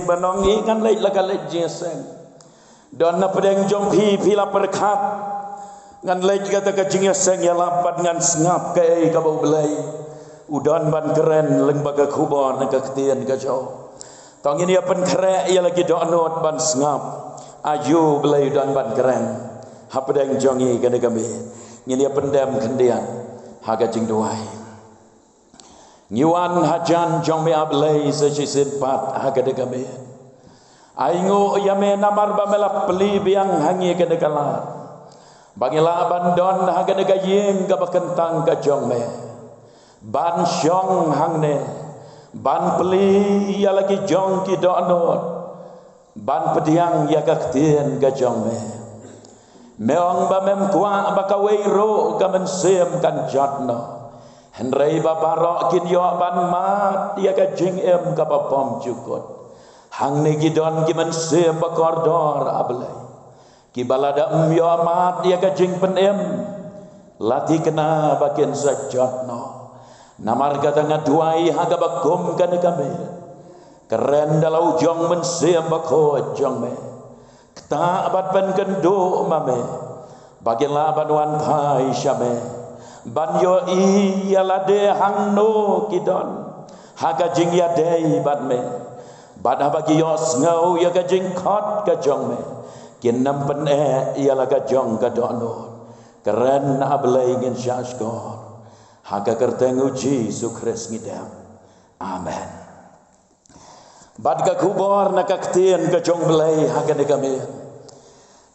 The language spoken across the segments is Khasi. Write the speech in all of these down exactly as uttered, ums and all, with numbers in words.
Ba nong i ngan leit la ka leit jingïaseng. Don na pdeng jong phi phi la pyrkhat. Ngan leit kata ka jingïaseng ïalap bad ngan sngap kaei kaba U Blei u don ban kren lyngba ka khubor na ka ktien ka jong. To ngin ïa pynkhreh ïa la ki dohnud ban sngap aïu U Blei u don ban kren hapdeng jong ngi kane ka miet. Ngin ïa pyndem khyndiat ha ka jingduwai. Ngi wan hajan jong me A Blei sa shisien pat ha kane ka miet. Ai nguh ïa me namar ba me la plie biang ha ngi kane ka lad ba ngi lah ban don ha kane ka ïing kaba kyntang ka jong me, ban shong hangne ban plie ïa la ki jong ki dohnud ban pdiang ïa ka ktien ka jong me. Me ong ba mem kwah ba kawei ruh ka mynsiem kan jot noh, hynrei ba baroh kin ïoh ban mad ïa ka jingim kaba bymjukut. Hangne ki don ki mynsiem ba kordor A Blei, kiba lada ym ïoh mad ïa ka jingpynim, la thikna ba kin sa jot noh. Namar kata nga duwai ha kaba kum kane ka miet, kren da la u jong Mynsiem Bakhuid jong me. Ktah bad pynkynduh ma me ba kin lah ban wan phai sha me ban ïohi ïa lade hangno ki don ha ka jingïadei bad me. Bad haba ki ïohsngew ïa ka jingkhot ka jong me, kin ym pyneh ïa la ka jong ka dohnud. Kren A Blei, ngin shahshkor ha ka kyrteng U Jisu Khrist ngi dep. Amen. Bad ka khubor na ka ktien ka jong U Blei ha kane ka miet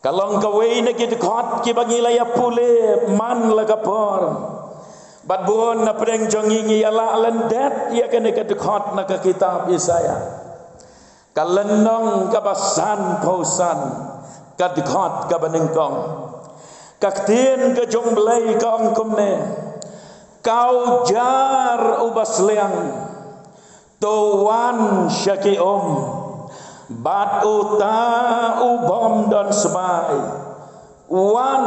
ka long kawei na ki dkhot kiba ngi la ïa pule man la ka por. Bad bun na pdeng jong ngi ngi ïa lah lyndet ïa kane ka dkhot na ka kitab Isaïah, ka lynnong kaba sanphew san, ka dkhot kaba nyngkong. Ka ktien ka jong U Blei ka ong kumne: Ka ujar uba sliang, to wan sha ki um, bad uta u bym don sbai, wan,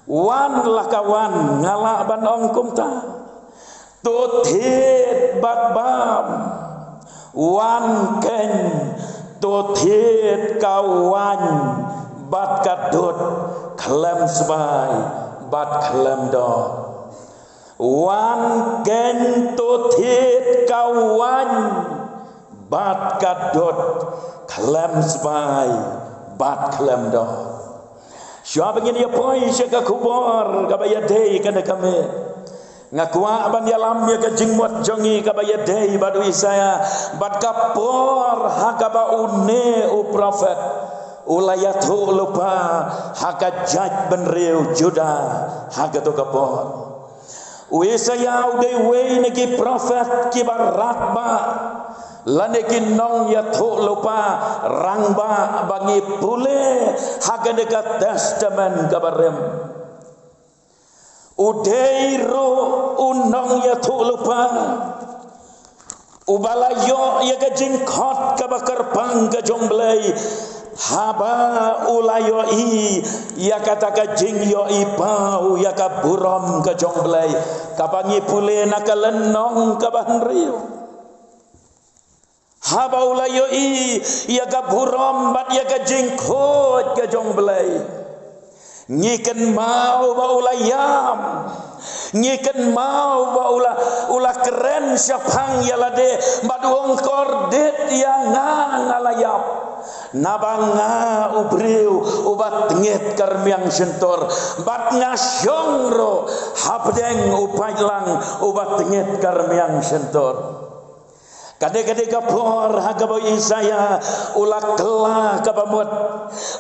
wan la ka wan, nga lah ban ong kumta. To thied bad bam, wan keiñ, to thied ka waiñ bad ka dud, khlem sbai bad khlem doh. Wan keiñ, to thied ka waiñ bad ka dud, khlem sbai bad khlem doh. Shuwa ba ngin ïa poi sha ka khubor kaba ïadei kane ka miet, nga kwah ban ïalam ïa ka jingmut jong ngi kaba ïadei bad u Isaïah bad ka por ha kaba une u prophet u la ïathuh lypa ha ka jaitbynriew Judah ha kato ka por. U Isaïah u dei uwei na ki prophet kiba radbah lane ki nongïathuhlypa rangbah ba ngi pule ha kane ka Testament kaba rim. U dei ruh u nongïathuhlypa uba la ïoh ïa ka jingkhot kaba kyrpang ka jong U Blei, haba u la ïohi ïa kata ka jingïohi paw ïa ka burom ka jong U Blei, kaba ngi pule na ka lynnong kaba hynriew. Haba u la ïohi ïa ka burom bad ïa ka jingkhuid ka jong U Blei, ngi kynmaw ba u la ïam. Ngi kynmaw ba u la, u la kren shaphang ïa lade bad u ong, kordit ïa nga, nga la ïap. Naba nga u briew uba tngit ka rmiang shyntur bad nga shong ruh hapdeng u paidlang uba tngit ka rmiang shyntur. Ka dei, ka dei ka por ha kaba u Isaïah u la kylla kaba mut,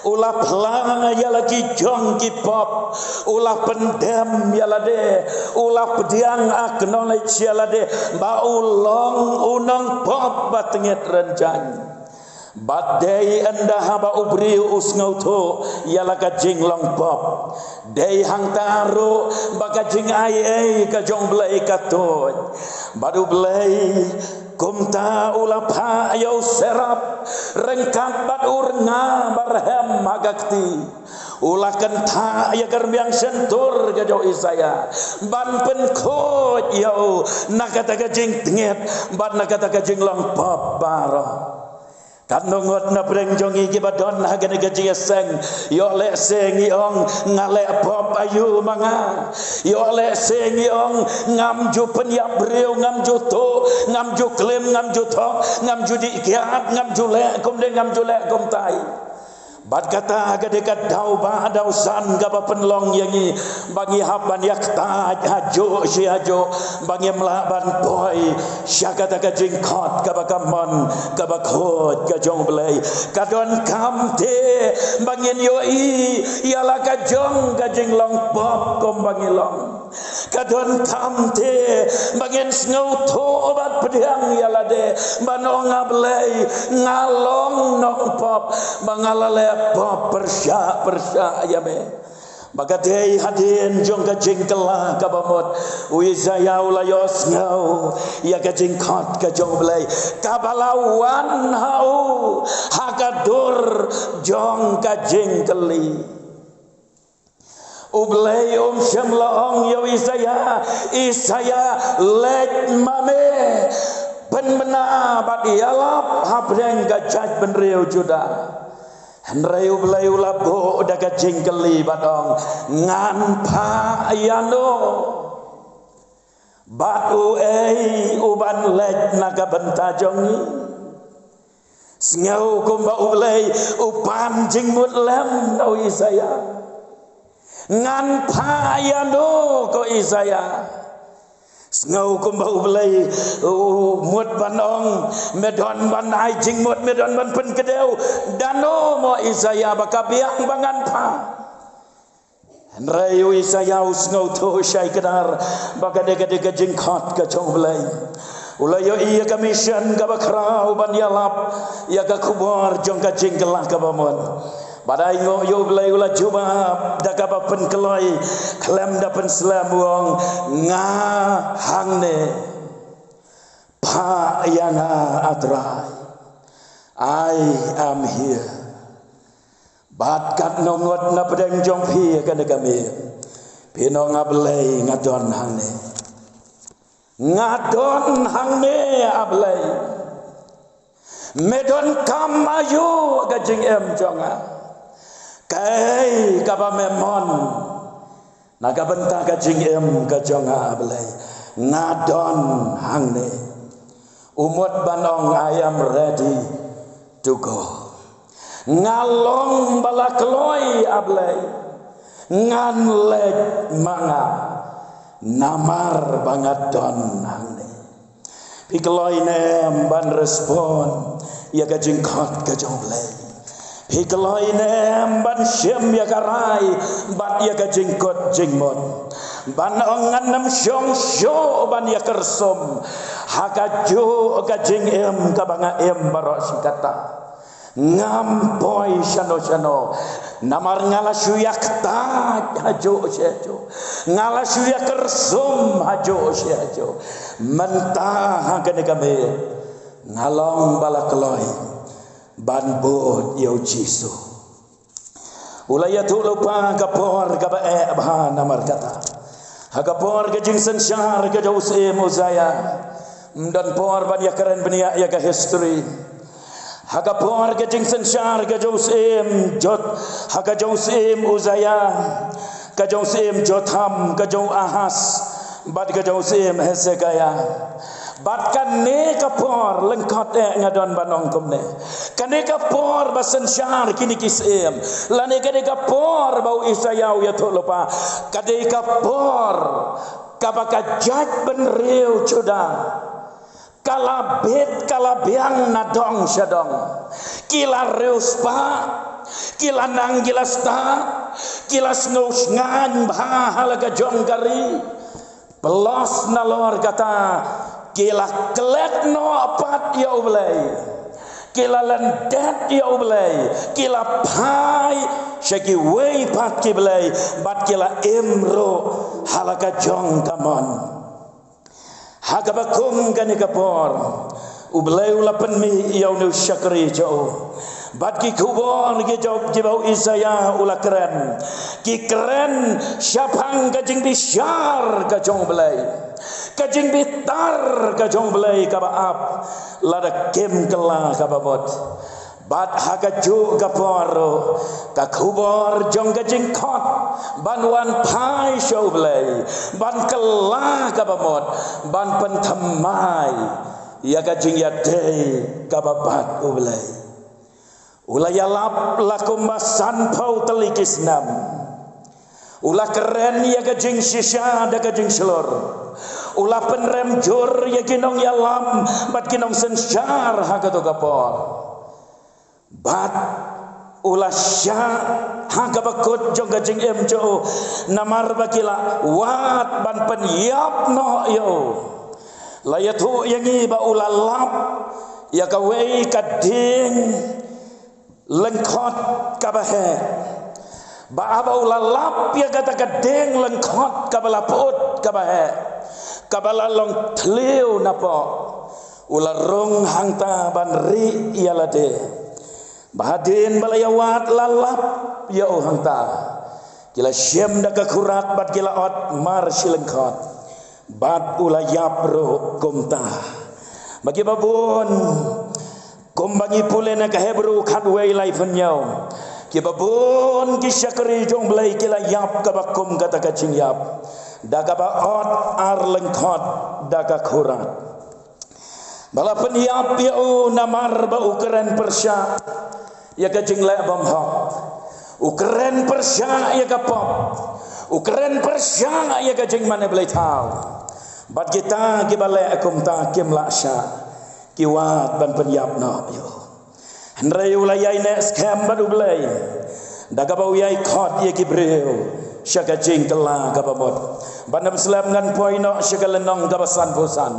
u la phla ïa la ki jong ki pop, u la pyndem ïa lade, u la pdiang acknowledge ïa lade ba u long u nongpop ba tngit rynjang. Bad dei ynda haba u briew u sngewthuh ïa la ka jinglong pop, dei hangta ruh ba ka jingaiei ka jong U Blei ka tuid. Bad U Blei kumta u la phah ïa u seraph ryngkat bad u rnga barhem ha ka kti. U la kynthah ïa ka rmiang shyntur ka jong u Isaïah ban pynkhuid ïa u na kata ka jingtngit bad na kata ka jinglong pop baroh. Katno ngut na pdeng jong ngi kiba don ha kane ka jingïaseng. Ïoh lehse ngi ong, nga leh pop aïu ma nga. Ïoh lehse ngi ong, ngam ju pynïap briew, ngam ju tuh, ngam ju klim, ngam ju thok, ngam ju dih kiad, ngam ju leh kumne, ngam ju leh kumtai. Bad kata ka dei ka daw ba daw san kaba pynlong ïa ngi ba ngi hap ban ïakta hajuh shi hajuh, ba ngim lah ban poi sha kata ka jingkhot kaba ka mon, kaba khuid ka jong U Blei. Ka donkam te ba ngin ïohi ïa la ka jong ka jinglong pop kumba ngi long. Ka donkam te ba ngin sngewthuh bad pdiang ïa lade, ban ong, A Blei, nga long nongpop, ba nga la leh pop pyrshah pyrshah ïa me. Ba ka dei hadien jong ka jingkylla kaba mut, u Isaïah u la ïohsngew ïa ka jingkhot ka jong U Blei kaba la wan ha u ha ka dur jong ka jingkylli. U Blei um shym la ong ïa u Isaïah, Isaïah, leit ma me, pynbna bad ïalap hapdeng ka jaitbynriew Judah. Hynrei U Blei u la buh da ka jingkylli bad ong, ngan phah ïano? Bad uei uban leit na ka bynta jong ngi? Sngew kumba U Blei u pan jingmut lem na u Isaïah. Ngan phah ïano, ko Isaïah? Sngew kumba U Blei u mut ban ong, me don ban ai jingmut, me don ban pynkdew. Dano mo Isaïah ba ka biang ba ngan phah? Hynrei u Isaïah u sngewthuh shai kdar ba ka dei, ka dei ka jingkhot ka jong U Blei. U la ïohi ïa ka mission kaba khraw ban ïalap ïa ka khubor jong ka jingkylla kaba mut. Bad ainguh ïa U Blei u la jubab da kaba pynkloi khlem da pynslem, u ong, nga hangne. Phah ïa nga, A Trai. I am here. Bad katno ngut na pdeng jong phi kane ka miet, phin ong, A Blei, nga don hangne. Nga don hangne, A Blei. Me donkam aïu ka jingim jong nga? Kaei kaba me mon na ka bynta ka jingim ka jong nga, A Blei? Nga don hangne. U mut ban ong, I am ready to go. Nga long ba la kloi, A Blei. Ngan leit ma nga, namar ba nga don hangne. Phi kloi ne em ban respond ïa ka jingkhot ka jong U Blei? Phi kloi ne em ban shim ïa ka rai bad ïa ka jingkut jingmut, ban ong, ngan ym shong shuh ban ïa kyrsum ha kajuh ka jingim kaba nga im baroh shi katta. Ngam poi shano shano, namar nga la shu ïakta hajuh shi hajuh, nga la shu ïakyrsum hajuh shi hajuh. Mynta ha kane ka miet nga long ba la kloi ban bud ïa u Jisu. U la ïathuh lypa ka por kaba eh bha namar kata. Ha ka por ka jingsynshar ka jong u Syiem Uzziah, ym don por ban ïakren bniah ïa ka history. Ha ka por ka jingsynshar ka jong u Syiem Jot, ha ka jong u Syiem Uzziah, ka jong u Syiem Jotham, ka jong u Ahaz, bad ka jong u Syiem Hezekiah. Bad kane ka por lyngkot eh nga don ban ong kumne, kane ka por ba synshar kine ki syiem, lane kane ka por ba u Isaïah u ïathuh lypa, ka dei ka por kaba ka jaitbynriew Judah ka la bit ka la biang na dong sha dong. Ki la riewspah, ki la nang ki la stad, ki la sngewshngaiñ bha ha la ka jong ka ri. Plus nalor kata, ki la klet noh pat ïa U Blei, ki la lyndet ïa U Blei, ki la phai sha kiwei pat ki blei, bad ki la im ruh ha la ka jong ka mon. Ha kaba kum kane ka por, U Blei u la pynmih ïa une u shakri jong u. Bad ki khubor ki jong, kiba u Isaïah u la kren, ki kren shaphang ka jingbishar ka jong U Blei, ka jingbitar ka jong U Blei kaba ap lada kim kylla kaba mut. Bad ha kajuh ka por ruh, ka khubor jong ka jingkhot ban wan phai sha U Blei, ban kylla kaba mut, ban pynthymmai ïa ka jingïadei kaba bad U Blei. U la ïalap la kumba sanphew tylli ki snem. U la kren ïa ka jingshisha da ka jingshlur. U la pynrem jur ïa ki nongïalam bad ki nongsynshar ha kato ka por. Bad u la shah ha kaba kut jong ka jingim jong u, namar ba ki la wad ban pynïap noh ïa u. La ïathuh ïa ngi ba u la lap ïa kawei ka dieng lyngkhot kaba heh. Ba haba u la lap ïa kata ka dieng lyngkhot kaba la pyut kaba heh, kaba la long thliew napoh, u la rung hangta ban rieh ïa lade. Ba hadien ba la ïawad la lap ïa u hangta, ki la shim da ka khuraat bad ki la ot mar shi lyngkhot. Bad u la ïap ruh kumta. Ba kiba bun, kumba ngi pule na ka Hebru khatwei laiphew hynñiew, kiba bun ki shakri jong U Blei ki la ïap kaba kum kata ka jingïap, da kaba ot ar lyngkhot da ka khuraat. Ba la pynïap ïa u namar ba u kren pyrshah ïa ka jingleh bymhok. U kren pyrshah ïa ka pop. U kren pyrshah ïa ka jingmane blei thaw. Bad kita kiba leh kumta kim lah shah, ki wad ban pynïap noh ïa u. Hynrei u la ïaineh skhem bad U Blei, da kaba u ïai khot ïa ki briew sha ka jingkylla kaba mut. Ban ym slem ngan poi noh sha ka lynnong kaba sanphew san.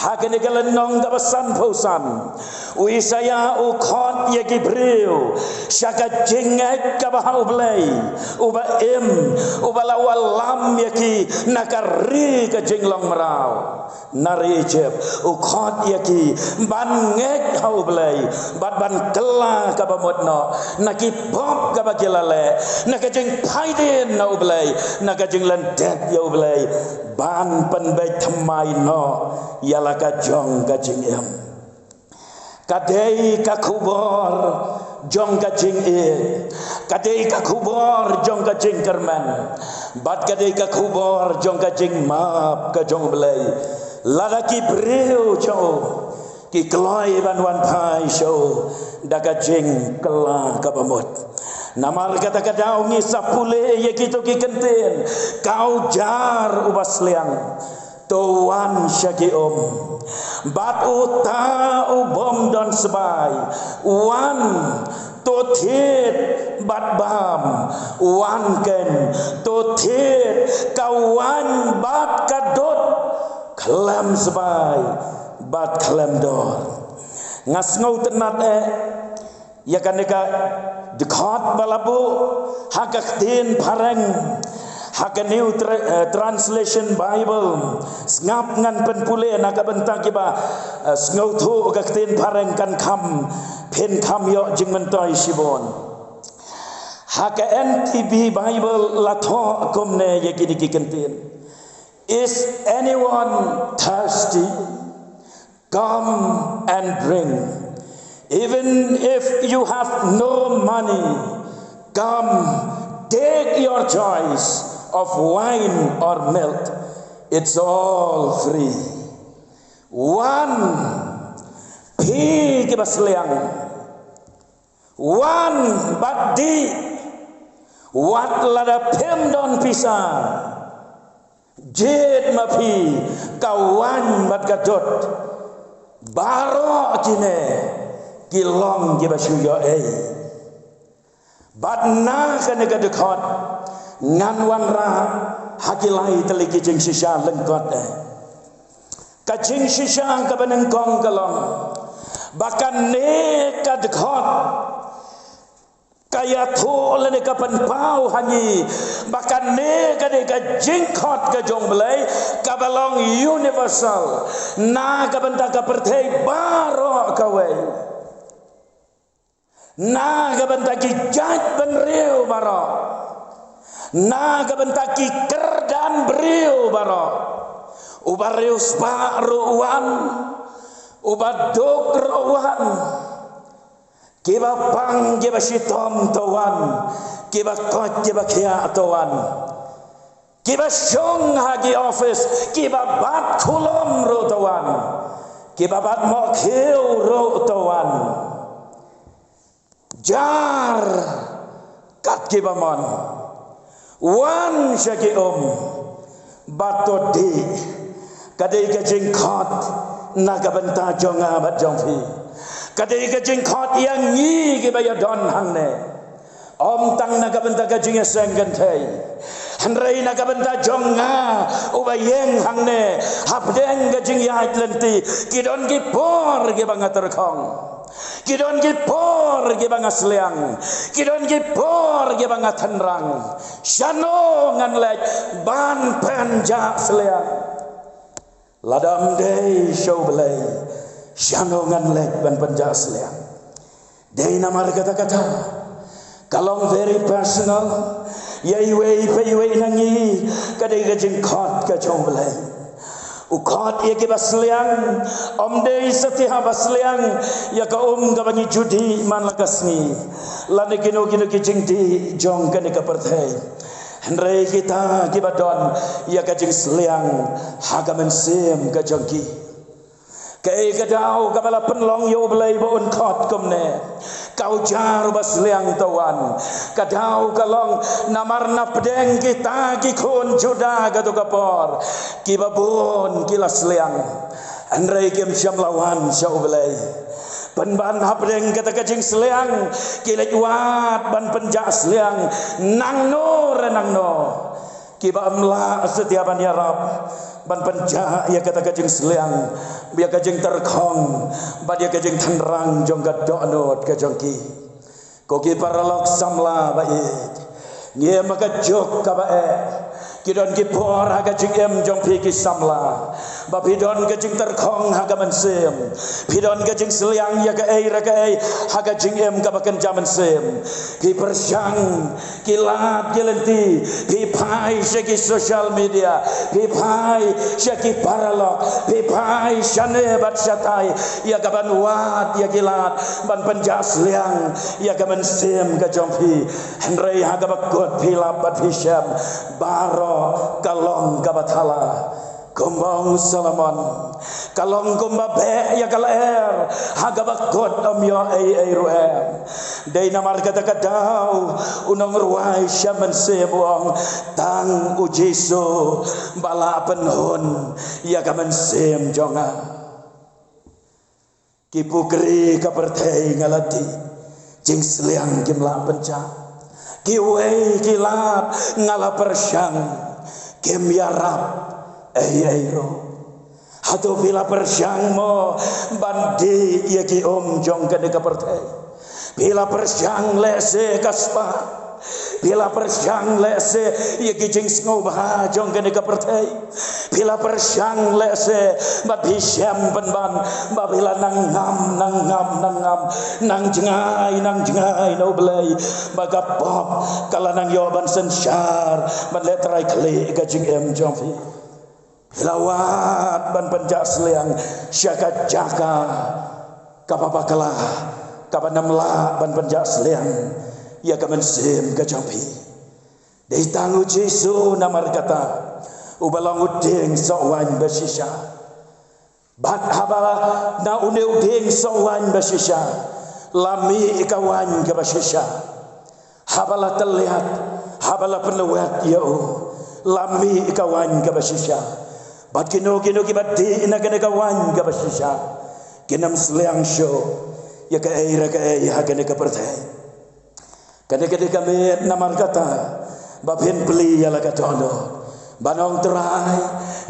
Ha kane ka lynnong kaba sanphew san, u Isaïah u khot ïa ki briew sha ka jingngeit kaba ha U Blei uba im, uba la wallam ïa ki na ka ri ka jinglong mraw. Na ri Ijipt, u khot ïa ki ban ngeit ha U Blei bad ban kylla kaba mut noh na ki pop kaba ki la leh, na ka jingphai dien na U Blei, na ka jinglyndet ïa U Blei, ban pynbeit thymmai noh ïa la ka jong ka jingim. Ka dei ka khubor jong ka jingïeit, ka dei ka khubor jong ka jingkyrmen, bad ka dei ka khubor jong ka jingmap ka jong U Blei. Lada ki briew jong u ki kloi ban wan phai sha u da ka jingkylla kaba mut. Namar kata ka daw ngi sa pule ïa kito ki kyntien, ka ujar uba sliang, to wan sha ki um. Bad uta u bym don sbai, wan, to thied bad bam. Wan ken, to thied, ka waiñ bad ka dud, khlem sbai bad khlem dor. Nga sngewtynnat eh ïa kane ka dkhot ba la buh ha ka ktien phareng, ha ka New Tra-, eh, Translation Bible. Sngap ngan pynpule na ka bynta kiba, eh, sngewthuh ka ktien phareng kan kham, phin kham ïoh jingmyntoi shibun. Ha ka N T B Bible la thoh kumne ïa kine ki kyntien: Is anyone thirsty? Come and drink. Even if you have no money, come, take your choice of wine or milk. It's all free. Wan, phi kiba sliang. Wan bad dih, wat lada phim don pisa. Jied ma phi ka waiñ bad ka dud. Baroh kine ki long kiba shu ïoh ei. Bad na kane ka dkhot ngan wanrah ha ki lai tylli ki jingshisha lyngkot eh. Ka jingshisha kaba nyngkong ka long ba kane ka dkhot ka ïathuh lane ka pynpaw ha ngi ba kane ka dei ka jingkhot ka jong U Blei kaba long universal, na ka bynta ka pyrthei baroh kawei. Na ka bynta ki jaitbynriew baroh. Na ka bynta ki kyrdan briew baroh. Uba riewspah ruh wan. Uba duk ruh wan. Kiba pang kiba shitom to wan. Kiba koit kiba khiah to wan. Kiba shong ha ki office, kiba bat khulom ruh to wan. Kiba bat mohkhiew ruh to wan. Jar kat kiba mon. Wan sha ki um bad to dih. Ka dei ka jingkhot na ka bynta jong nga bad jong phi. Ka dei ka jingkhot ïa ngi kiba ïadon hangne. Ym tang na ka bynta ka jingïaseng kynthei, hynrei na ka bynta jong nga uba ïeng hangne. Hapdeng ka jingïaid lynti, ki don ki por kiba nga tyrkhong. Ki don ki por kiba nga sliang. Ki don ki por kiba nga tynrang. Shano ngan leit ban pynjah sliang? Lada ym dei sha U Blei, shano ngan leit ban pynjah sliang? Dei namar kata kata, ka long very personal. Ïa iwei pa iwei na ngi, ka dei ka jingkhot ka jong U Blei. U khot ïa kiba sliang, ym dei satia ba sliang ïa ka um kaba ngi ju dih man la ka sngi, lane kino kino ki jingdih jong kane ka pyrthei. Hynrei kita kiba don ïa ka jingsliang ha ka mynsiem ka jong ki. Kaei ka daw kaba la pynlong ïa U Blei ba un khot kumne? Ka ujar uba sliang to wan. Ka daw ka long namar na pdeng kita ki khun Judah kato ka por, kiba bun ki la sliang, hynrei kim shym la wan sha U Blei. Pynban hapdeng kata ka jingsliang, ki leit wad ban pynjah sliang nangno re nangno. Kiba ym lah satia ban ïarap ban pynjah ïa kata ka jingsliang, ïa ka jingtyrkhong bad ïa ka jingtynrang jong ka dohnud ka jong ki. Ko ki paralok samla ba ïeit, ngi im ha ka juk kaba eh. Ki don ki por ha ka jingim jong phi ki samla ba phi don ka jingtyrkhong ha ka mynsiem. Phi don ka jingsliang ïa kaei re kaei ha ka jingim kaba kynja mynsiem. Phi pyrshang ki lad ki lynti, phi phai sha ki social media, phi phai sha ki paralok, phi phai shane bad shatai ïa kaban wad ïa ki lad ban pynjah sliang ïa ka mynsiem ka jong phi. Hynrei ha kaba kut phi lap bad phi shem, baroh ka long kaba thala. Kumba ong u Solomon, ka long kumba beh ïa ka lyer ha kaba kut ym ïoh ei ei ruh em. Dei namar kata ka daw u nongrwai sha mynsiem u ong, tang U Jisu ba lah pynhun ïa ka mynsiem jong nga. Ki pukri ka pyrthei nga la dih, jingsliang kim lah pynjah. Kiwei ki lad nga la pyrshang, kim ïarap ei ei ruh. Hato phi la pyrshang mo ban dih ïa ki um jong kane ka pyrthei? Phi la pyrshang lehse ka spah? Phi la pyrshang lehse ïa ki jingsngewbha jong kane ka pyrthei? Phi la pyrshang lehse bad phi shem pynban ba phi la nang ngam, nang ngam, nang ngam, nang jngai, nang jngai na U Blei, ba ka pop ka la nang ïoh ban synshar, ban leh trai khlieh ka jingim jong phi? Phi la wad ban pynjah sliang sha ka jaka kaba bakla, kaba nym lah ban pynjah sliang ïa ka mynsiem ka jong phi. Dei tang U Jisu namar kata uba long u dieng soh waiñ ba shisha. Bad haba na une u dieng soh waiñ ba shisha la mih ka waiñ kaba shisha. Haba la tylliat, haba la pynlwet ïa u, la mih ka waiñ kaba shisha. Bad kino kino kiba dih na kane ka waiñ kaba shisha, kin ym sliang shuh ïa kaei re kaei ha kane ka pyrthei. Kane ka dei ka miet namar kata ba phin plie ïa la ka dohnud, ban ong, Trai,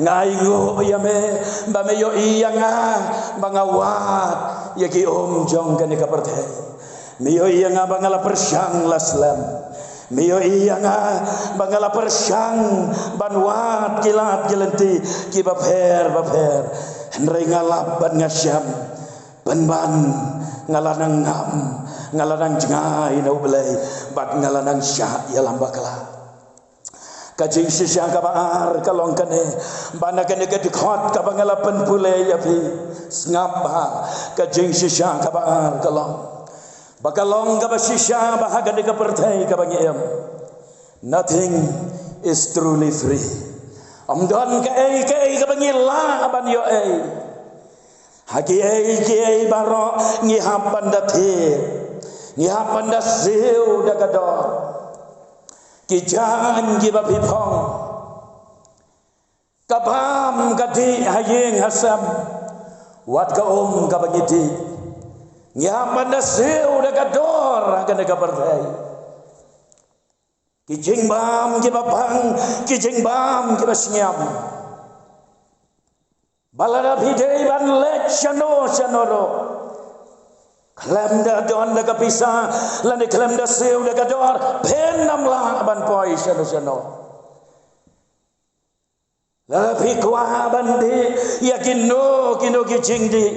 nga ainguh ïa me ba me ïohi ïa nga ba nga wad ïa ki um jong kane ka pyrthei. Me ïohi ïa nga ba nga la pyrshang la slem. Me ïohi ïa nga ba nga la pyrshang ban wad ki lad ki lynti kiba pher ba pher. Hynrei nga lap bad nga shem, pynban nga la nang ngam, nga la nang jngai na U Blei bad nga la nang shah ïalam bakla. Ka jingshisha kaba ar ka long kane, ba na kane ka dkhot kaba nga la pynpule ïa phi, sngap bha, ka jingshisha kaba ar ka long, Ba ka long kaba shisha ba ha kane ka pyrthei kaba ngi im, nothing is truly free. Ym don kaei kaei kaba ngi lah ban ïoh ei. Ha kiei kiei baroh ngi hap ban da thied, ngi hap ban da siew da ka dor. Ki jaiñ kiba phi phong, ka bam ka dih ha ïing ha sem, wat ka um kaba ngi dih, ngi hap ban da siew da ka dor ha kane ka pyrthei. Ki jingbam kiba bang, ki jingbam kiba shngiam, ba lada phi dei ban leit shano shano ruh, khlem da don da ka pisa lane khlem da siew da ka dor, phin ym lah ban poi shano shano. Lada phi kwah ban dih ïa kino kino ki jingdih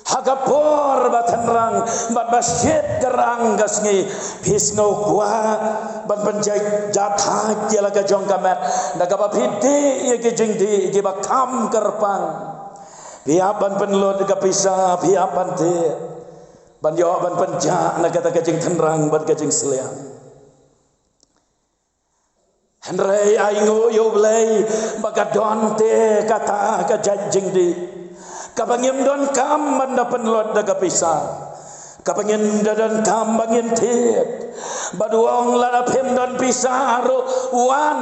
ha ka por ba tynrang bad ba shit kyrang ka sngi, phi sngew kwah ban pynjah jahthait ïa la ka jong ka met da kaba phi dih ïa ki jingdih kiba kham kyrpang. Phi hap ban pynlut ka pisa, phi hap ban thied ban ïoh ban pynjah na kata ka jingtynrang bad ka jingsliang. Hynrei ai nguh ïa U Blei ba ka don te kata ka jait jingdih kaba ngim donkam ban da pynlut da ka pisa, kaba ngim da donkam ba ngin thied. Bad u ong, lada phim don pisa ruh, wan,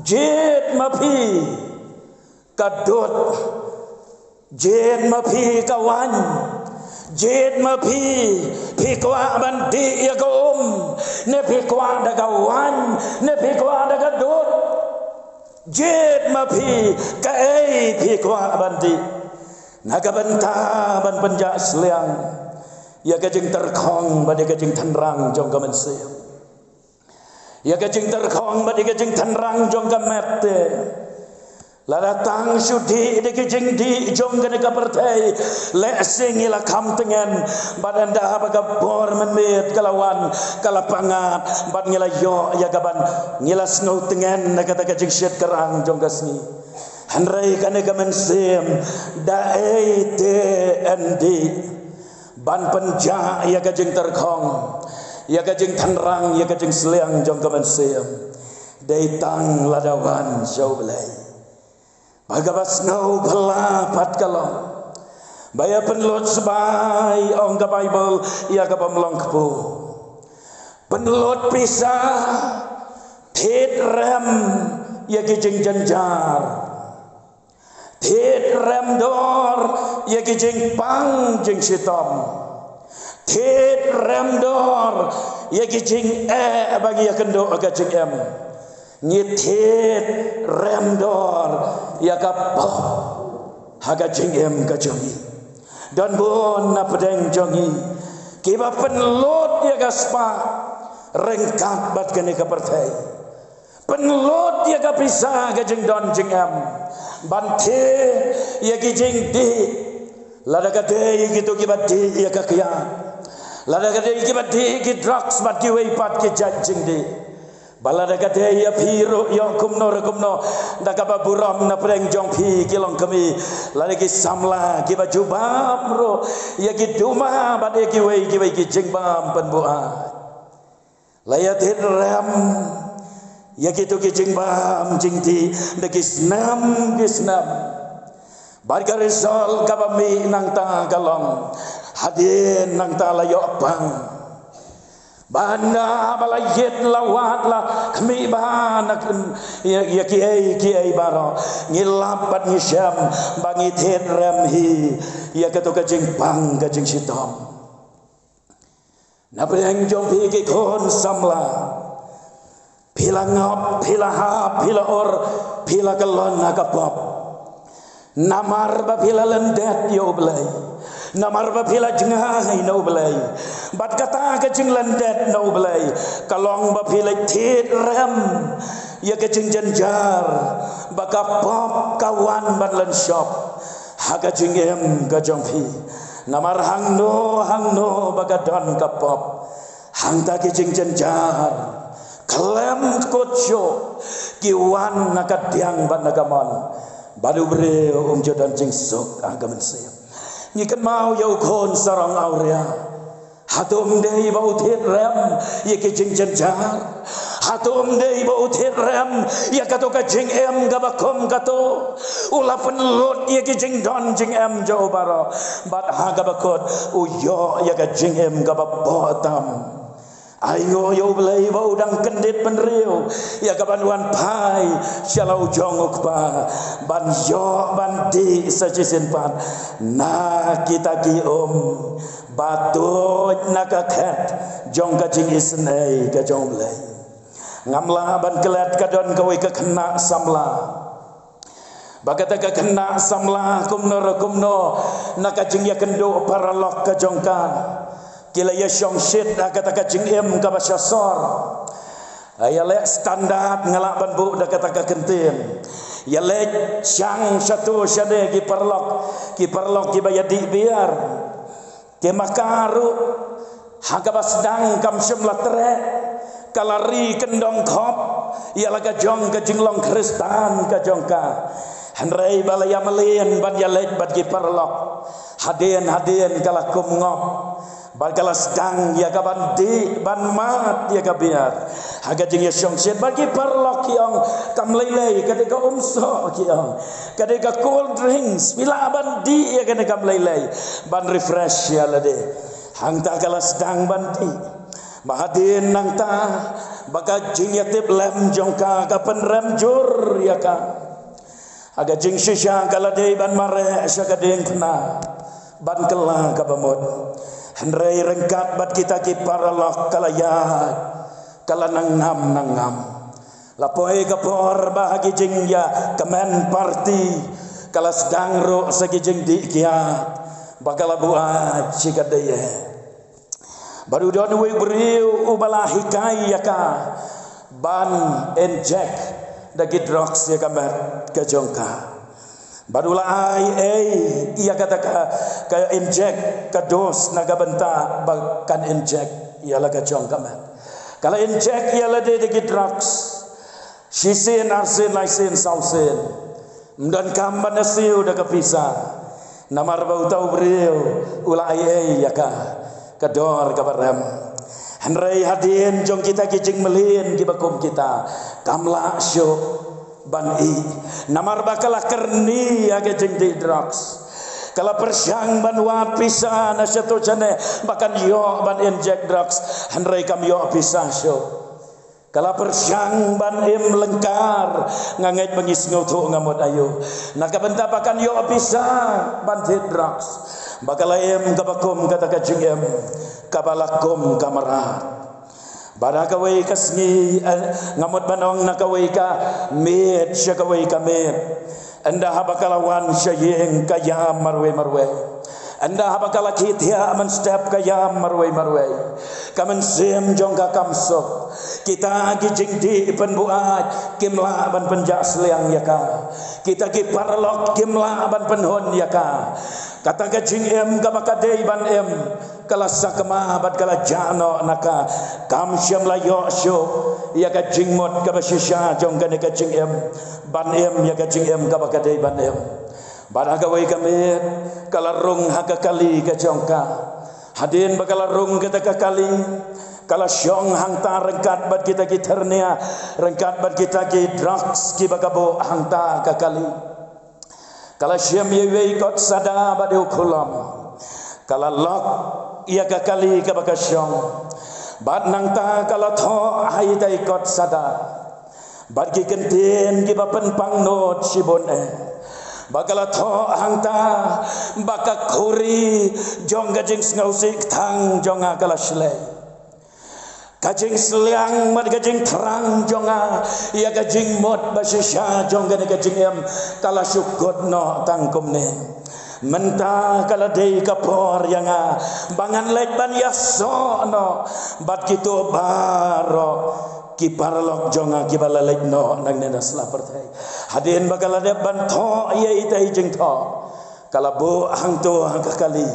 jied ma phi ka dud, jied ma phi ka waiñ, jied ma phi, phi kwah ban dih ïa ka um ne phi kwah da ka waiñ ne phi kwah da ka dud, jied ma phi kaei phi kwah ban dih, na ka bynta ban pynjah sliang ïa ka jingtyrkhong bad ïa ka jingtynrang jong ka mynsiem, ïa ka jingtyrkhong bad ïa ka jingtynrang jong ka met te. Lada tang shu dih da ki jingdih jong kane ka pyrthei, lehse ngi la kham tngen, bad ynda ba ka bor mynmiet ka la wan, ka la pyngngad, bad ngi la ïoh ïa kaban, ngi la sngew tngen na kata ka jingshit kyrang jong ka sngi. Hynrei kane ka mynsiem, da ei te yn dih ban pynjah ïa ka jingtyrkhong, ïa ka jingtynrang, ïa ka jingsliang jong ka mynsiem? Dei tang lada wan sha U Blei. Ba kaba sngew phylla pat ka long ba ïa pynlut sbai, ong ka Baibl, ïa ka bym long kpu. Pynlut pisa, thied rem ïa ki jingjynjar, thied rem dor ïa ki jingpang jingshitom, thied rem dor ïa ki jingeh ba ngi ïakynduh ha ka jingim. Ngi thied rem dor ïa ka pop ha ka jingim ka jong ngi. Don bun na pdeng jong ngi kiba pynlut ïa ka spah ryngkat bad kane ka pyrthei, pynlut ïa ka pisa, ka jingdon jingem, ban thied ïa ki jingdih. Lada ka dei kito kiba dih ïa ka kiad, lada ka dei kiba dih ki drugs bad kiwei pat ki jait jingdih, ba lada ka dei ïa phi ruh, ïoh kumno re kumno, da kaba burom na pdeng jong phi ki longkmie, lada ki samla kiba ju bam ruh ïa ki duma bad ïa kiwei kiwei ki jingbam pynbuaid. La ïa thied rem ïa kito ki jingbam jingdih da ki snem ki snem. Bad ka result kaba mih nangta ka long hadien nangta la ïoh pang. Ba ynda ba la ïit la wad la khmih bha na kin ïa, ïa kiei kiei baroh, ngi lap bad ngi shem ba ngi thied rem hi ïa kato ka jingpang ka jingshitom. Na pdeng jong phi ki khun samla, phi la ngop, phi la hap, phi la ur, phi la kyllon ha ka pop. Namar ba phi la lyndet ïa U Blei, namar ba phi la jngai na U Blei, bad kata ka jinglyndet na U Blei ka long ba phi la thied rem ïa ka jingjynjar, ba ka pop ka wan ban lynshop ha ka jingim ka jong phi. Namar hangno hangno ba ka don ka pop, hangta ki jingjynjar khlem kut shuh ki wan na ka diang bad na ka mon, bad u briew um ju don jingsuk ha ka mynsiem. Ngi kynmaw ïa u khun sarong awria, Hato ym dei ba u thied rem ïa ki jingjynjar? Hato ym dei ba u thied rem ïa kato ka jingim kaba kum kato? U la pynlut ïa ki jingdon jingem jong u baroh, bad ha kaba kut u ïoh ïa ka jingim kaba poh tam. Ai nguh ïa U Blei ba u dang kyndit bynriew ïa ka ban wan phai sha la u jong u Kpa, ban ïoh ban dih sa shisien pat na kita ki um ba tuid na ka khet jong ka jingisynei ka jong U Blei. Ngam lah ban klet, ka don kawei ka khynnah samla. Ba kata ka khynnah samla kumno re kumno, na ka jingïakynduh paralok ka jong ka, ki la ïashong shit ha kata ka jingim kaba sha sor. Ïa leh standard, nga lah ban buh da kata ka kyntien. Ïa leh shang shato shane ki paralok, ki paralok kiba ïadih biar. Te ma ka ruh, ha kaba sdang kam shym la treh, ka la ri kyndong khop ïa la ka jong ka jinglong Khristan ka jong ka. Hynrei ba la ïa mlien ban ïa leit bad ki paralok, hadien hadien ka la kum ngop, bad ka la sdang ïa ka ban dih ban mad ïa ka biar. Ha ka jingïashong shit bad ki paralok ki ong, kam lei lei, ka dei ka umsoh, ki ong, ka dei ka cold drinks, phi lah ban dih ïa kane, kam lei lei, ban refresh ïa lade. Hangta ka la sdang ban dih. Ba hadien nangta, ba ka jingïatiplem jong ka ka pynrem jur ïa ka. Ha ka jingshisha ka la dei ban mareh sha ka diengphna ban kylla kaba mut. Hynrei ryngkat bad kita ki paralok ka la ïaid, ka la nang ngam nang ngam. La poi ka por ba ha ki jingïakmen party ka la sdang ruh sa ki jingdih kiad, ba ka la buaid shi katdei. Bad u don uwei u briew uba la hikai ïa ka ban inject da ki drugs ïa ka met ka jong ka. Bad u la ai ei ïa kata ka, ka inject, ka dose na ka bynta ba kan inject ïa la ka jong ka met. Ka la inject ïa lade da ki drugs shisien, arsien, laisien, sawsien. Ym donkam ban ïa siew da ka pisa, namar ba uta u briew u la ai ei ïa ka, ka dor kaba rem. Hynrei hadien jong kita ki jingmlien kiba kum kita, kam lah shuh ban ïeh, namar ba ka la kyrni ïa ka jingdih drugs. Ka la pyrshang ban wad pisa na shato shane ba kan ïoh ban inject drugs, hynrei kam ïoh pisa shuh. Ka la pyrshang ban im lyngkar, nga ngeit ba ngi sngewthuh nga mut aïu, na ka bynta ba kan ïoh pisa ban thied drugs. Ba ka la im kaba kum kata ka jingim kaba la kum ka mrad. Bad ha kawei ka sngi, eh, nga mut ban ong, na kawei ka miet sha kawei ka miet, ynda haba ka la wan sha ïing ka ïam marwei marwei. Ynda haba ka la khie thiah mynstep ka ïam marwei marwei. Ka mynsiem jong ka kam suk. Kita ki jingdih pynbuaid kim lah ban pynjah sliang ïa ka. Kita ki paralok kim lah ban pynhun ïa ka. Kata ka jingim kaba ka dei ban im ka la sakma bad ka la jah noh na ka. Kam shym la ïoh shuh ïa ka jingmut kaba shisha jong kane ka jingim, ban im ïa ka jingim kaba ka dei ban im. Bad ha kawei ka miet ka la rung ha ka kali ka jong ka. Hadien ba ka la rung kata ka kali, ka la shong hangta ryngkat bad kita ki thyrnia, ryngkat bad kita ki drugs kiba ka buh hangta ka kali. Ka la shim ïa iwei i kot sada bad ïa u khulom. Ka la lok ïa ka kali kaba ka shong. Bad nangta ka la thoh ha ita i kot sada. Bad ki kyntien kiba pynpang nud shibun eh. Ba ka la thoh hangta ba ka khuri jong ka jingsngewsih kthang jong nga ka la shlei. Ka jingsliang bad ka jingthrang jong nga ïa ka jingmut ba shisha jong kane ka jingim ka la shu kut noh tang kumne. Mynta ka la dei ka por ïa nga ba ngan leit ban ïasoh noh bad kito baroh ki paralok jong nga kiba la leit noh nangne na sla pyrthei. Hadien ba ka la dep ban thoh ïa ita i jingthoh, ka la buh hangto ha ka kali.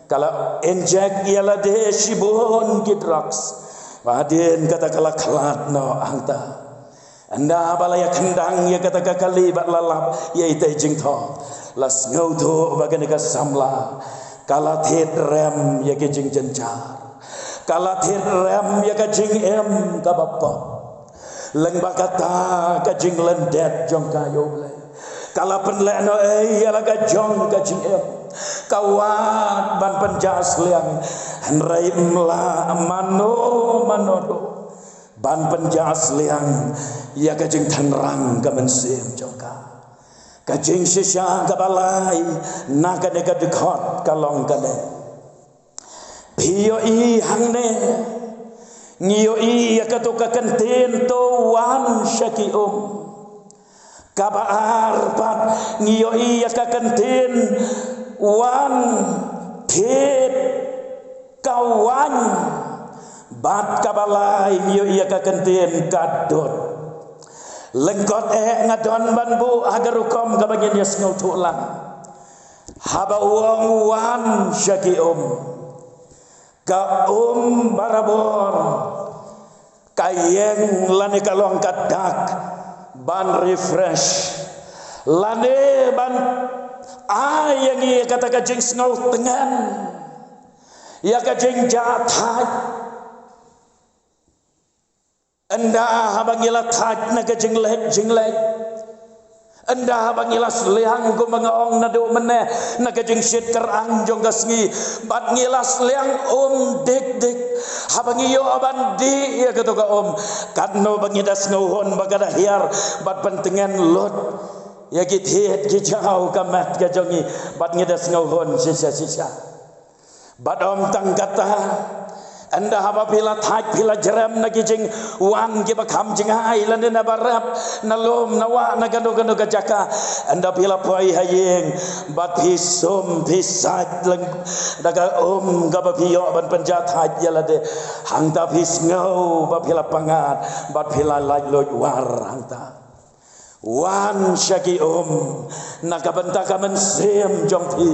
Ka la inject ïa lade shibun ki drugs. Ba hadien kata ka la khlad noh hangta. Ynda ba la ïa khyndang ïa kata ka kali bad la lap ïa ita i jingthoh, la sngewthuh ba kane ka samla ka la thied rem ïa ki jingjynjar. Ka la thied rem ïa ka jingim kaba pop. Lyngba kata ka jinglyndet jong ka, ïa U Blei, ka la pynlehnohei ïa la ka jong ka jingim. Ka wad ban pynjah sliang, hynrei ym lah mano mano ruh ban pynjah sliang ïa ka jingtynrang ka mynsiem jong ka. Ka jingshisha kaba lai na kane ka dkhot ka long kane: Phi ïohi hangne, ngi ïohi ïa kato ka kyntien, to wan sha ki um. Kaba ar pat, ngi ïohi ïa ka kyntien, wan, thied, ka waiñ. Bad kaba lai, ngi ïohi ïa ka kyntien, ka dud. Lyngkot eh nga don ban buh ha ka rukom kaba ngin ïa sngewthuh lang. Haba u ong wan sha ki um, ka um barabor ka ïeng lane ka long ka dak ban refresh, lane ban ai ïa ngi kata ka jingsngew tngen, ïa ka jingjah thait. Ynda haba ngi la thait na ka jingleh jingleh, ynda haba ngi la sliang, kumba nga ong naduh mynne, na ka jingshit kyrang jong ka sngi, bad ngi la sliang um dik dik, haba ngi ïoh ban dih ïa kato ka um, katno ba ngi da sngewhun ba ka da hiar, bad pyntngen lut ïa ki thied ki jaw ka met ka jong ngi, bad ngi da sngewhun shisha shisha. Bad ym tang kata, ynda haba phi la thait, phi la jrem na ki jingwan kiba kham jingai, lane na barep, na lum na wah, na kano kano ka jaka, ynda phi la poi ha ïing, bad phi sum, phi sait leng da ka um kaba phi ïoh ban pynjah thait ïa lade, hangta phi sngew ba phi la pyngngad, bad phi la laitluid war hangta. Wan sha ki um na ka bynta ka mynsiem jong phi,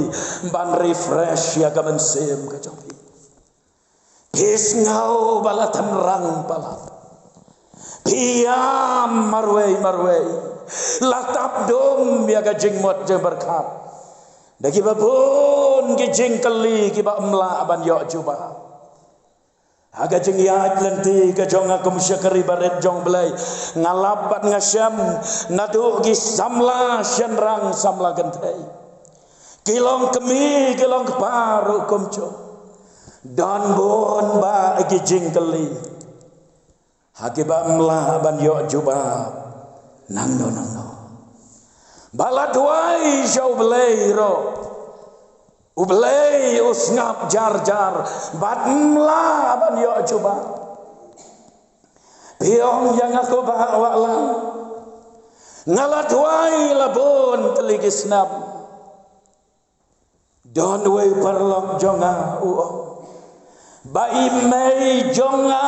ban refresh ïa ka mynsiem ka jong phi. Phi sngew ba la tynrang palat, phi ïam marwei marwei, la tap dum ïa ka jingmut jingpyrkhat da kiba bun ki jingkylli kiba ym lah ban ïoh jubab. Ha ka jingïaid lynti ka jong nga kum shakri barit jong U Blei, nga lap bad nga shem naduh ki samla shynrang samla kynthei, ki long kmie ki long kpa ruh kumjuh, don bun bah ki jingkylli ha kiba ym lah ban ïoh jubab nangno nangno. Ba la duwai sha U Blei ruh, U Blei u sngap jar jar, bad ym lah ban ïoh jubab. Phi ong ïa nga ko Bah Wahlang, nga la duwai la bun tylli ki snem. Don uwei u paralok jong nga u ong ba i mei jong nga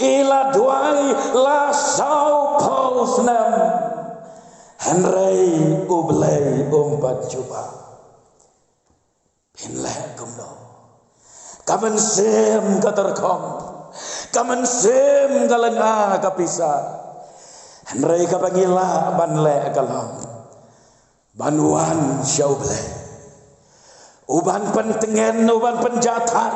i la duwai la sawphew snem, hynrei U Blei um pat jubab. Phin leh kumno? Ka mynsiem ka tyrkhong, ka mynsiem ka lynga ka pisa. Hynrei kaba ngi lah ban leh ka long ban wan sha U Blei, u ban pyntngen, u ban pynjah thait,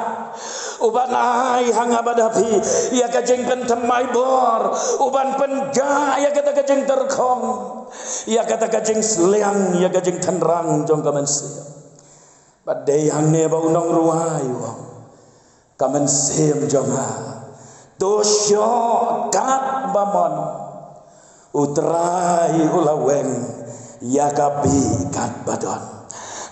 u ban ai ha nga bad ha phi ïa ka jingpynthymmai bor, u ban pynjah ïa kata ka jingtyrkhong, ïa kata ka jingsliang, ïa ka jingtynrang jong ka mynsiem. Bad dei hangne ba u nongrwai u ong, ka mynsiem jong nga, to shoh katba mon, U Trai u la weng ïa ka bih katba don.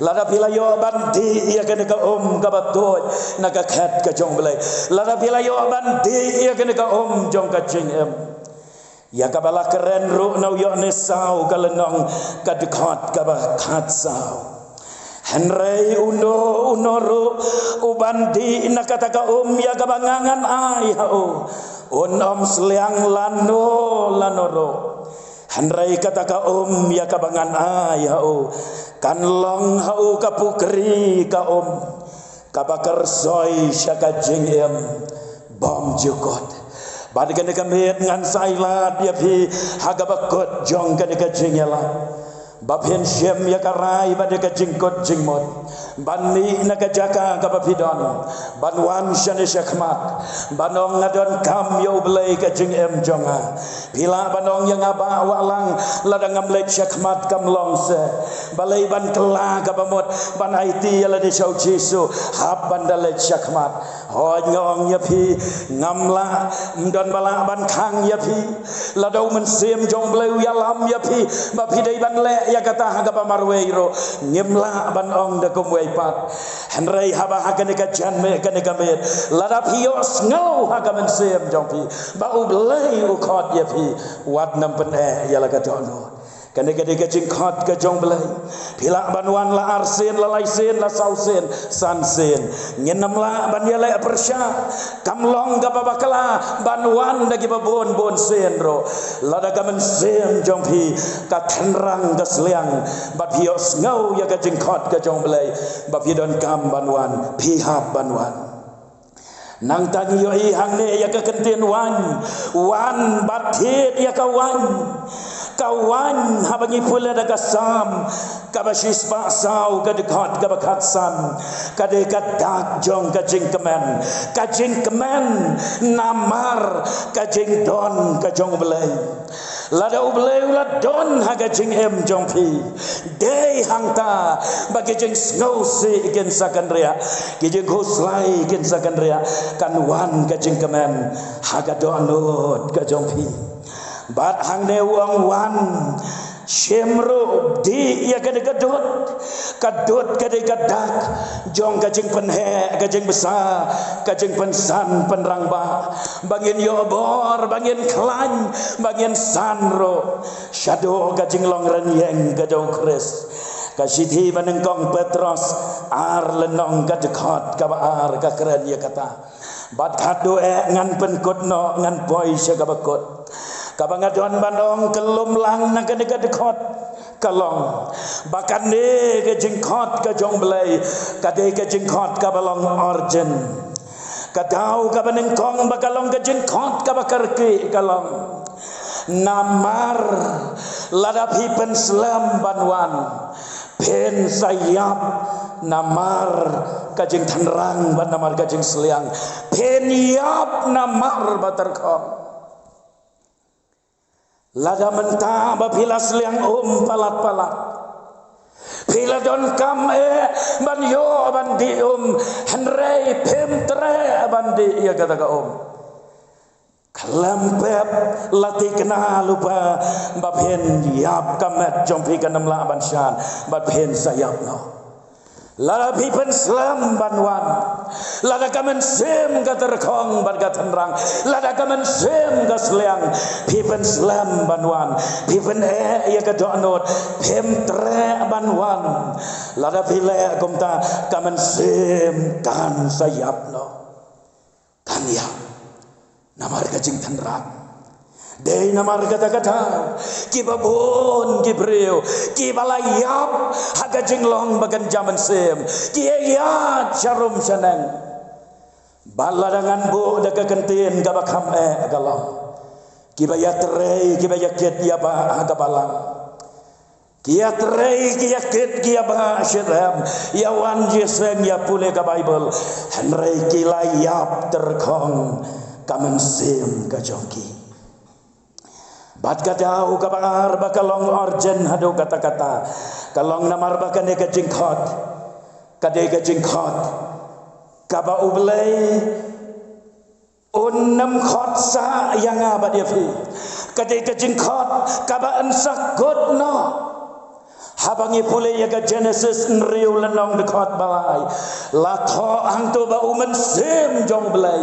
Lada phi la ïoh ban dih ïa kane ka um kaba tuid na ka khet ka jong U Blei, lada phi la ïoh ban dih ïa kane ka um jong ka jingim, ïa kaba la kren ruh na u Ïoannis saw ka lynnong, ka dkhot kaba khatsaw. Hynrei uno uno ruh u ban dih na kata ka um ïa kaba nga ngan ai ha u, un ym sliang lano lano ruh. Hynrei kata ka um ïa kaba ngan ai ha u kan long ha u ka pukri ka um kaba kyrsoi sha ka jingim bymjukut. Bad kane ka miet ngan sa ai lad ïa phi ha kaba kut jong kane ka jingïalap, ba phin shim ïa ka rai bad ïa ka jingkut jingmut, Ban mih na ka jaka kaba phi don, ban wan shane shakhmat, ban ong nga donkam ïa U Blei ka jingim jong nga. Phi lah ban ong ïa nga Bah Wahlang, lada ngam leit shakhmat kam long seh. Balei ban kylla kaba mut ban aiti ïa lade sha U Jisu hap ban da leit shakhmat? Hooid nga ong ïa phi, ngam lah, ym don ba lah ban khang ïa phi. Lada U Mynsiem jong U Blei u ïalam ïa phi ba phi dei ban leh ïa kata ha kaba marwei ruh, ngim lah ban ong da kumwei pat. Hynrei haba ha kane ka janmiet, kane ka miet, lada phi ïohsngew ha ka mynsiem jong phi ba U Blei u khot ïa phi, wat nym pyneh ïa la ka dohnud. Kane ka dei ka jingkhot ka jong U Blei. Phi lah ban wan la arsien, la laisien, la sawsien, sansien. Ngin nym lah ban ïaleh pyrshah. Kam long kaba bakla ban wan da kiba bun bun sien ruh. Lada ka mynsiem jong phi ka tynrang ka sliang bad phi ïohsngew ïa ka jingkhot ka jong U Blei ba phi donkam ban wan, phi hap ban wan. Nangta ngi ïohi hangne ïa ka kyntien wan, wan bad thied ïa ka wan. Ka wan haba ngi pule da ka Salm kaba shispah saw, ka dkhot kaba khatsan, ka dei ka dak jong ka jingkmen, ka jingkmen namar ka jingdon ka jong U Blei. Lada U Blei u la don ha ka jingim jong phi, dei hangta ba ki jingsngewsih kin sa kynriah, ki jingkhuslai kin sa kynriah, kan wan ka jingkmen ha ka dohnud ka jong phi. Bad hangne u ong wan, shim ruh dih ïa kane ka dud. Ka dud ka dei ka dak jong ka jingpynheh, ka jingbsa, ka jingpynsan pynrangbah, ba ngin ïoh bor, ba ngin khlaiñ, ba ngin san ruh shaduh ka jinglong rynïeng ka jong U Khrist. Ka shithi banyngkong Petros ar lynnong, ka dkhot kaba ar, ka kren ïa kata. Bad khatduh eh ngan pynkut noh, ngan poi sha kaba kut. Kaba nga don ban ong, ka lum lang na kane ka dkhot ka long ba kane ka jingkhot ka jong U Blei ka dei ka jingkhot kaba long urgent. Ka daw kaba nyngkong ba ka long ka jingkhot kaba kyrkieh ka long, namar lada phi pynslem ban wan, phin sa ïap namar ka jingtynrang bad namar ka jingsliang. Phin ïap namar ba tyrkhong. Lada mynta ba phi la sliang um palat palat, phi la donkam eh ban ïoh ban dih um, hynrei phim treh ban dih ïa kata ka um. Khlem pep la thikna lypa ba phin ïap, ka met jong phi kan ym lah ban shan bad phin sa ïap noh. Lada phi pynslem ban wan, lada ka mynsiem ka tyrkhong bad ka tynrang, lada ka mynsiem ka sliang, phi pynslem ban wan, phi pyneh ïa ka dohnud, phim treh ban wan. Lada phi leh kumta, ka mynsiem kan sa ïap noh. Kan ïap namar ka jingtynrang. Dei namar kata ka daw kiba bun ki briew kiba la ïap ha ka jinglong ba kynja mynsiem, ki ïaid sharum shaneng. Bad lada ngan buh da ka kyntien kaba kham eh ka long, kiba ïatrei, kiba ïakit ïabah ha ka balang. Ki ïatrei, ki ïakit, ki ïabah shitrhem, ïa wan jingïaseng, ïa pule ka Baibl, hynrei ki la ïap tyrkhong ka mynsiem ka jong ki. Bad ka daw kaba ar ba ka long urgent haduh katta katta, ka long namar ba kane ka jingkhot ka dei ka jingkhot kaba U Blei un ym khot sah ïa nga bad ïa phi. Ka dei ka jingkhot kaba yn sa kut noh. Haba ngi pule ïa ka Genesis hynriew lynnong dkhot ba lai, la thoh hangto ba U Mynsiem jong U Blei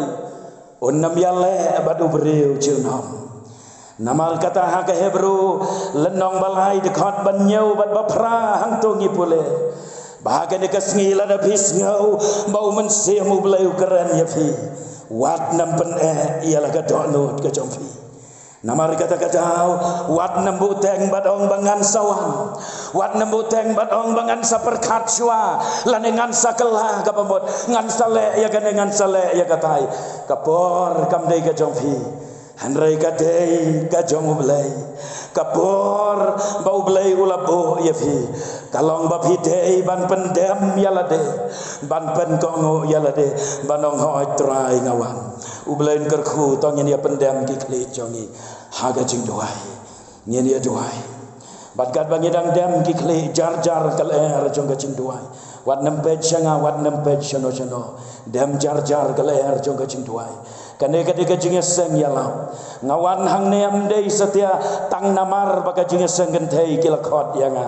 un ym ïaleh bad u briew junom. Namar kata ha ka Hebru lynnong ba lai dkhot ba hynñiew bad ba phra hangto ngi pule ba ha kane ka sngi lada phi sngew ba U Mynsiem U Blei u kren ïa phi, wat nym pyneh ïa la ka dohnud ka jong phi. Namar kata ka daw, wat nym buhteng bad ong ba ngan sa wan. Wat nym buhteng bad ong ba ngan sa pyrkhat shuwa, lane ngan sa kylla kaba mut, ngan sa leh ïa kane, ngan sa leh ïa katai. Ka por kam dei ka jong phi, hynrei ka dei ka jong U Blei. Ka por ba U Blei u la buh ïa phi ka long ba phi dei ban pyndem ïa lade, ban pynkohnguh ïa lade, ban ong, "Hooid Trai, nga wan." U Blei un kyrkhu, to ngin ïa pyndem ki khlieh jong ngi ha ka jingduwai. Ngin ïa duwai. Bad katba ngi dang dem ki khlieh, jar jar ka lyer jong ka jingduwai. Wat nym peit sha nga, wat nym peit shano shano. Dem jar jar ka lyer jong ka jingduwai. Kane ka dei ka jingïaseng ïalap. Nga wan hangne ym dei satia tang namar ba ka jingïaseng kynthei ki la khot ïa nga.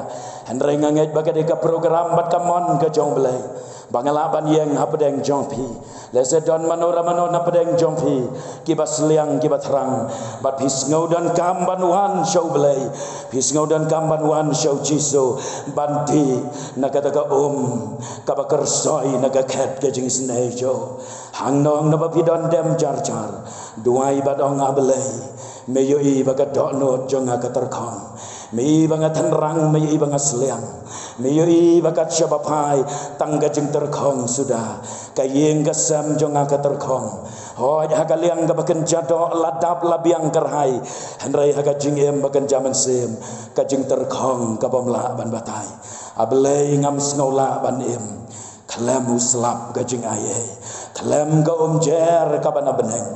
Hynrei nga ngeit ba ka dei ka program bad ka mon ka jong U Blei ba nga lah ban ïeng hapdeng jong phi. Lehse don mano re mano napdeng jong phi kiba sliang, kiba thrang, bad phi sngew donkam ban wan sha U Blei. Phi sngew donkam ban wan sha U Jisu ban dih na kata ka um kaba kyrsoi na ka khet ka jingisynei jong U. Hangno hangno ba phi don, dem jar jar. Duwai bad ong, "A Blei, me ïohi ba ka dohnud jong nga ka tyrkhong. Me ïohi ba nga tynrang, me ïohi ba nga sliang. Me ïohi ba kat shaba phai tang ka jingtyrkhong suda. Ka ïing ka sem jong nga ka tyrkhong. Hooid, ha ka liang kaba kynja doh la dap la biang kyrhai. Hynrei ha ka jingim ba kynja mynsiem, ka jingtyrkhong ka bym lah ban batai. A Blei, ngam sngew lah ban im khlem u slap ka jingaiei, khlem ka umjer kaba na bneng.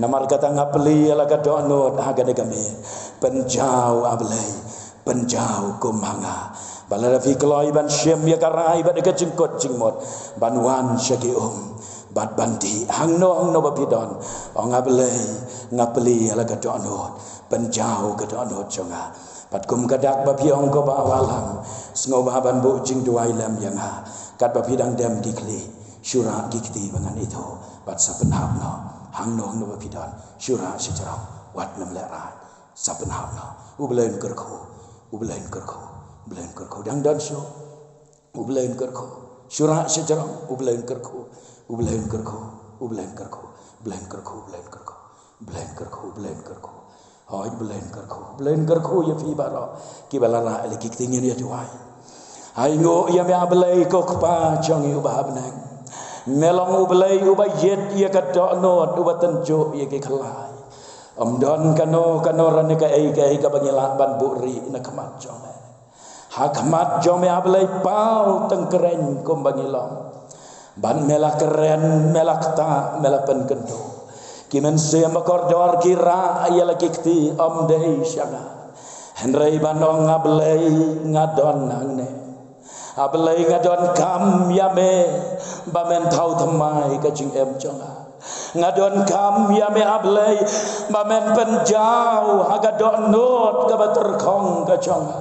Namar kata nga plie ïa la ka dohnud ha kane ka miet. Pynjaw, A Blei, pynjaw kum ha nga. Ba lada phi kloi ban shim ïa ka rai bad ïa ka jingkut jingmut ban wan sha ki um bad ban dih, hangno hangno ba phi don, ong, "A Blei, nga plie ïa la ka dohnud. Pynjaw ka dohnud jong nga." Bad kum ka dak ba phi ong ko Bah Wallam, sngewbha ban buh jingduwai lem ïa nga. Katba phi dang dem ki khlieh, shu rah ki kti ba ngan ithuh bad sa pynhap noh. Hangno hangno ba phi don, shu rah shajrong, wat nym lehrain. Sa pynhap noh. U Blei un kyrkhu. U Blei un kyrkhu. U Blei un kyrkhu. Dang don shuh. U Blei un kyrkhu. Shu rah shajrong. U Blei un kyrkhu. U Blei un kyrkhu. U Blei un kyrkhu. U Blei un kyrkhu. U Blei un kyrkhu. U Blei un kyrkhu. U Blei un kyrkhu. Hooid, U Blei un kyrkhu. U Blei un kyrkhu ïa phi baroh kiba la rah ïa la ki kti. Ngin ïa duwai. Ai nguh ïa me, A Blei ko Kpa jong ngi uba ha bneng. Me long U Blei uba ïit ïa ka dohnud, uba tynjuh ïa ki khlai. Ym don kano kano re ne kaei kaei kaba ngi lah ban buhrieh na khmat jong me. Ha khmat jong me, A Blei, paw tyngkreiñ kumba ngi long. Bad me la kren, me la ktah, me la pynkynduh. Ki mynsiem ba kordor ki rah ïa la ki kti, ym dei sha nga. Hynrei ban ong, A Blei, nga don hangne. A Blei, nga donkam ïa me ba men thaw thymmai ka jingim jong nga. Nga donkam ïa me, A Blei, ba men pynjaw ha ka dohnud kaba tyrkhong ka jong nga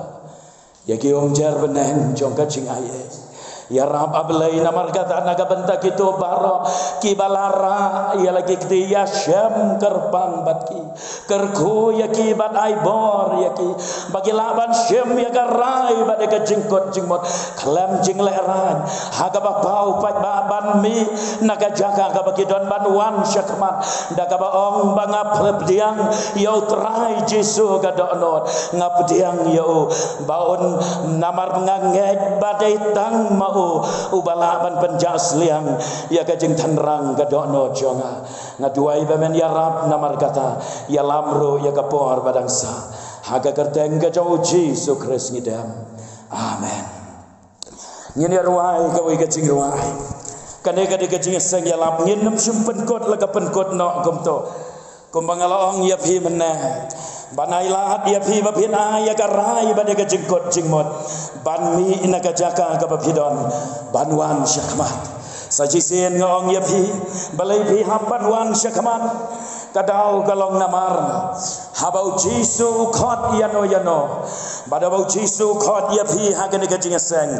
ïa ki umjer bneng jong ka jingaiei. Ïarap, A Blei, namar kata na ka bynta kito baroh kiba la rah ïa la ki kti, ïashem kyrpang bad ki. Kyrkhu ïa ki bad ai bor ïa ki ba ki lah ban shim ïa ka rai bad ïa ka jingkut jingmut khlem jinglehrain, ha kaba paw paidbah ban mih na ka jaka kaba ki don ban wan sha khmat da kaba ong ba nga pdiang ïa U Trai Jisu ka dohnud. Nga pdiang ïa u ba un, namar nga ngeit ba dei tang ma u uba lah ban pynjah sliang ïa ka jingtynrang ka dohnud jong nga. Nga duwai ba men ïarap, namar kata ïalam ruh ïa ka por ba dang sah. Ha ka kyrteng ka jong U Jisu Khrist ngi dem. Amen. Ngin ïa rwai kawei ka jingrwai. Kane ka dei ka jingïaseng ïalap, ngin nym shym pynkut la ka pynkut noh kumto. Kumba nga la ong ïa phi mynne, ban ai lad ïa phi ba phin ai ïa ka rai bad ïa ka jingkut jingmut ban mih na ka jaka kaba phi don ban wan sha khmat. Sa shisien nga ong ïa phi, balei phi hap ban wan sha khmat? Ka daw ka long namar haba U Jisu u khot ïano ïano, bad haba U Jisu u khot ïa phi ha kane ka jingïaseng,